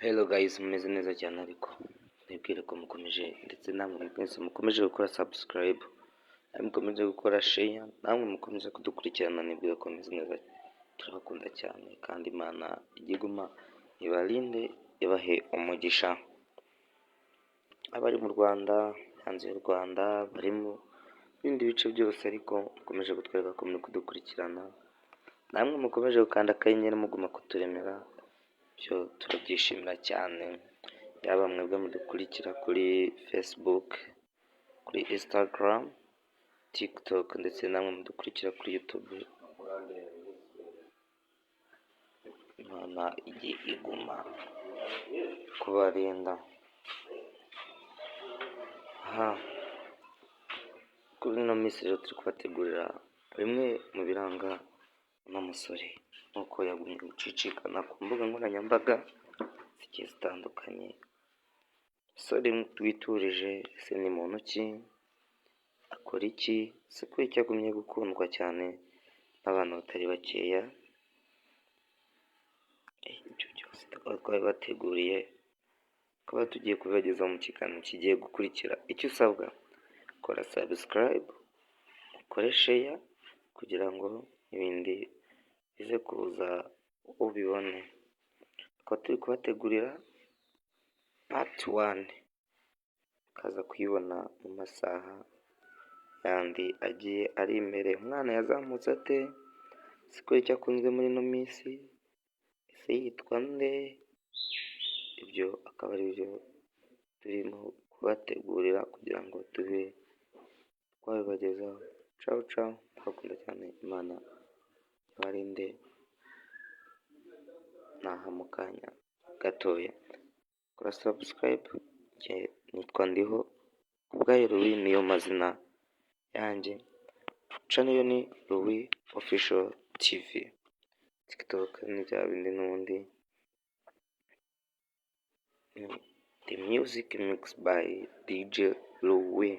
Hello guys, mumeze neza cyane, ariko nibwire ko mukomeje, ndetse namwe mwese mukomeje gukora subscribe, namwe mukomeje gukora share, namwe mukomeje kudukurikirana, nibwire ko mumeze neza. Turabakunda cyane kandi Imana ijye iguma ibarinde, ibahe umugisha. Abari mu Rwanda, hanze y'u Rwanda, bari mu bindi bice byose, ariko mukomeje kutwereka ko muri kudukurikirana, namwe mukomeje gukanda akanyenyeri, muguma kuturemera, byo turabyishimira cyane. Yaba mwebwe mudukurikira kuri Facebook, kuri Instagram, TikTok, ndetse namwe mudukurikira kuri YouTube, Imana ijye iguma kubarinda. Aha kuri ino minsi rero turi kubategurira bimwe mu biranga uno musore, nk'uko yagumye gucicikana ku mbuga nkoranyambaga zigiye zitandukanye. Umusore witurije, ese ni muntu ki? Akora iki? Ese kubera iki agumye gukundwa cyane n'abantu batari bakeya? Ibyo byose tukaba twabibateguriye, tukaba tugiye kubibagezaho mu kiganiro kigiye gukurikira. Icyo usabwa, kora subscribe, ukore share, kugira ngo ibindi bize kuza ubibone. Tukaba turi kubategurira part one, ukaza kuyibona mu masaha yandi agiye ari imbere. Umwana yazamutse ate? Ese kubera iki akunzwe muri ino minsi? Ese yitwa nde? Ibyo akaba ari byo turimo kubategurira kugira ngo tube twabibagezaho. Cawu cawu, ndabakunda cyane, Imana ibarinde, naha mu kanya gatoya. Kora subscribe, njye nitwa Ndiho Kubwayo Louis, niyo mazina yanjye. Channel yo ni Louis Official TV. TikTok ni bya bindi n'ubundi ni The Music Mix by DJ Louis.